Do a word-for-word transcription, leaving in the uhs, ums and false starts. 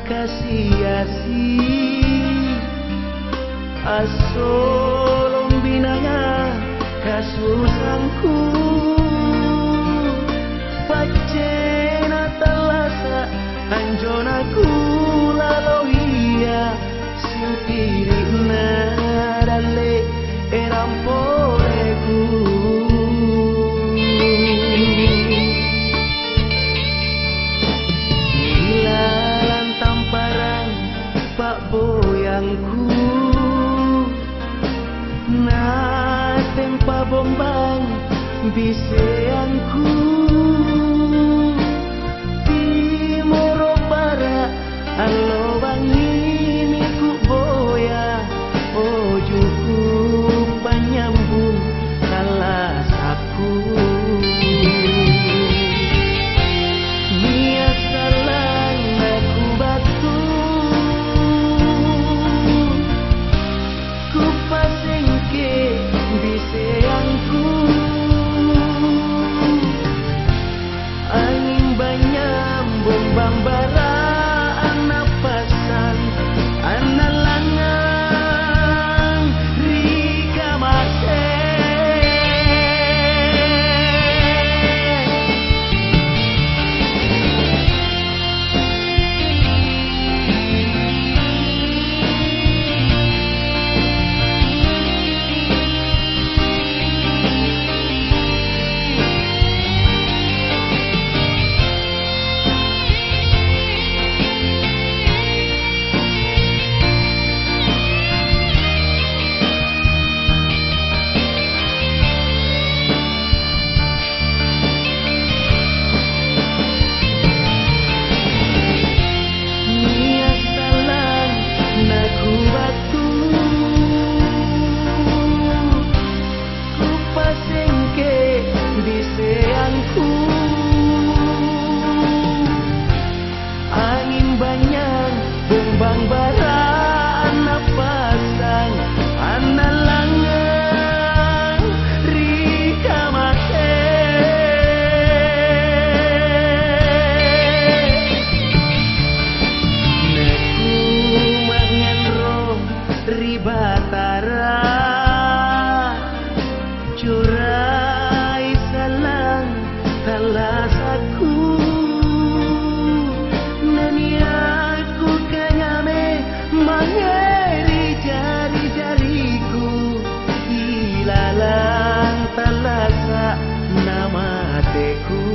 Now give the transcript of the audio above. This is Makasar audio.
Kasi-asi, assolong binanga kasusangku, paccena tallasa' anjo nakulaloia, singkiri'na dalle' erang poleku. Lalang tamparang pa'boyangku, natempa bombang biseangku. Timoro' bara' allo bangngimi kuboya, ojuku panynyambung tallasakku. Nia' sallang nakubattu, kupasengke biseangku. Anging banynyang bombang bara' annappasang, annalangngang ri kamase. Nia' sallang nakubattu, kupasengke biseangku. Anging banynyang bombang bara' annappasang, annalangngang ri kamase. Nakuma'nganro ri Batara, corai sallang tallasakku, naniakku kanyame mange ri jari-jariku, ilalang tallasa' namateku.